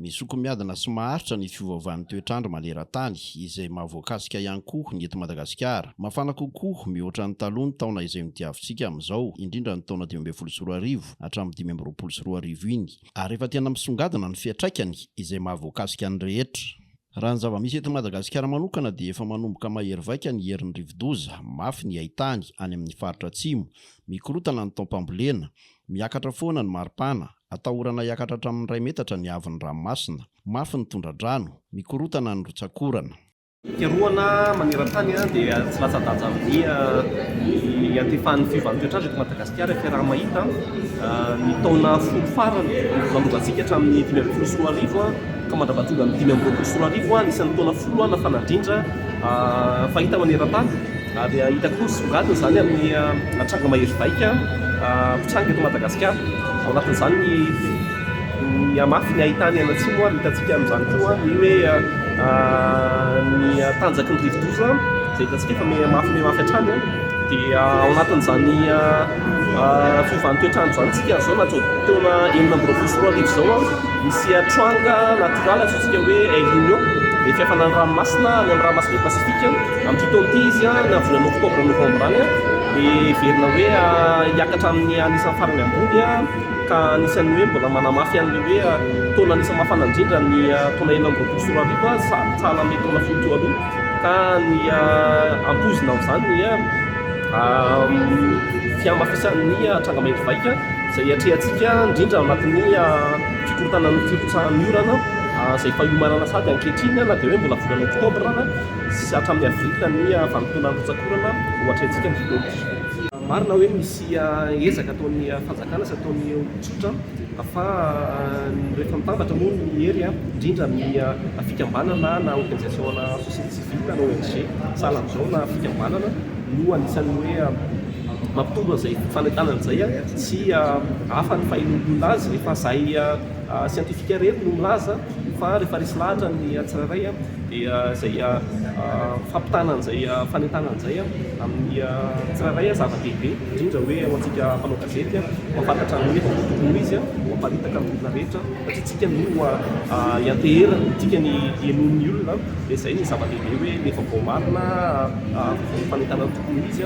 Misoko miadana sy maharitra ny fiovaovan'ny toetr'andro maneran-tany, izay mahavoakasika ihany koa ny eto Madagasikara. Mafana kokoa mihoatra ny taloha ny taona izay nodiavintsika amin'izao, indrindra ny taona 2015 hatramin'ny 2025 iny. Ary efa tena misongadina ny fiantraikany izay mahavoakasika ny rehetra. Raha ny zava-misy eto Madagasikara manokana dia efa manomboka mahery vaika ny herin'ny rivodoza, mafy ny haitany any amin'ny faritra atsimo, mikorotana ny taom-pambolena, miakatra foana ny maripana, Atahorana hiakatra hatramin'ny iray metatra ny haavon'ny ranomasina. Mafy ny tondra-drano. Mikorontana ny rotsak'orana. Fikarohana maneran-tany dia tsy latsa-danja amin'ny iantefan'ny fiovan'ny toetr'andro eto Madagasikara. Fiaraha-mahita ny taona folo farany nandovantsika hatramin'ny 2015 ka mandrapatonga ny 2025, anisan'ny taona folo nafana indrindra fahita maneran-tany. Ary hita koa misongadina izany amin'ny tranga mahery vaika mpitranga eto Madagasikara. Ao anatin'izany ny ny hamafy ny haitany any atsimo ary hitantsika amin'izany koa ny hoe ny tanjaky ny rivodoza izay hitantsika fa mihamafy mihamafy hatrany. Dia ao anatin'izany fiovan'ny toetr'andro izany isika izao na izao taona 2026 izao misy tranga natoraly antsointsika hoe El Niño, ilay fihafanan'ny ranomasina any amin'ny ranomasimbe Pasifika. Amin'ity taona ity izy na volana oktobra novambra any dia heverina hoe hiakatra amin'ny anisan'ny farany ambony ka anisan'ny hoe mbola manamafy an'ilay hoe taona anisan'ny mafana indrindra ny taona 2026 sahala amin'ilay taona folo teo aloha ka ny ampoizina amin'izany ny fihamafisan'ny tranga mahery vaika izay atrehantsika indrindra ao anatin'ny fikorontanan'ny firotsahan'ny orana izay efa iomanana sady ankehitriny na dia hoe mbola volana oktobra sy hatramin'ny avril ny vanim-potoanan'ny rotsak'orana ho atrehintsika amin'ity taona ity. Marina hoe misy ezaka ataon'ny fanjakana sy ataon'ny olon-tsotra fa rehefa mitambatra moa ny hery, indrindra ny fikambanana na organisation na société civile na ONG sahala amin'izao na fikambanana no anisan'ny hoe mampitombo an'izay fanentanana izay sy hafa ny fahenoan'ny olona azy rehefa izahay scientifique irery no milaza fa rehefa resy lahatra ny tsirairay dia izay fampitana an'izay fanentanana izay amin'ny tsirairay zava-dehibe indrindra hoe ho antsika mpanao gazety mahafantatra ny hoe vaovao tokony ho izy ho aparitaka amin'ny olona rehetra satria tsika no ianteherana, tsika ny henoin'ny olona dia izay ny zava-dehibe hoe ilay vaovao marina, vaovao fanentanana tokony ho izy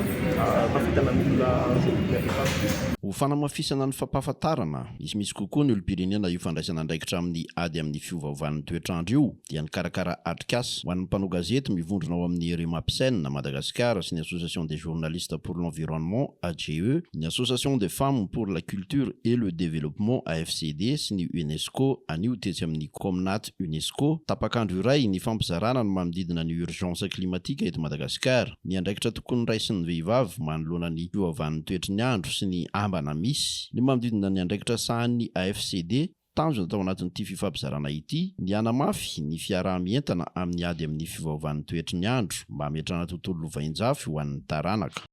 tafitana amin'ny olona izay tokony hahafantatra. Ho fanamafisana ny fampahafantarana misimisy kokoa ny olom-pirenena io fandraisana andraikitra amin'ny ady amin'ny fiovaovan'ny toetr'andro io dia nikarakara atrikasa ho an'ny mpanao gazety mivondrona ao amin'ny Remapsen Madagasikara sy ny Association des journalistes pour l'environnement, AJE, ny Association des femmes pour la culture et le développement, AFCD, sy ny Unesco anio tetsy amin'ny Comnat Unesco. Tapak'andro iray nifampizarana ny manodidina ny urgence climatique eto Madagasikara. Ny andraikitra tokony raisin'ny vehivavy manoloana ny fiovavan'ny toetry ny andro sy ny ambana misy. Ny manodidina ny andraikitra sahanin'ny AFCD, tanjona tao anatin'ity fifampizarana ity ny hanamafy ny fiaraha-mientana amin'ny ady amin'ny fiovaovan'ny toetry ny andro mba hametrahana tontolo lovainjafy ho an'ny taranaka.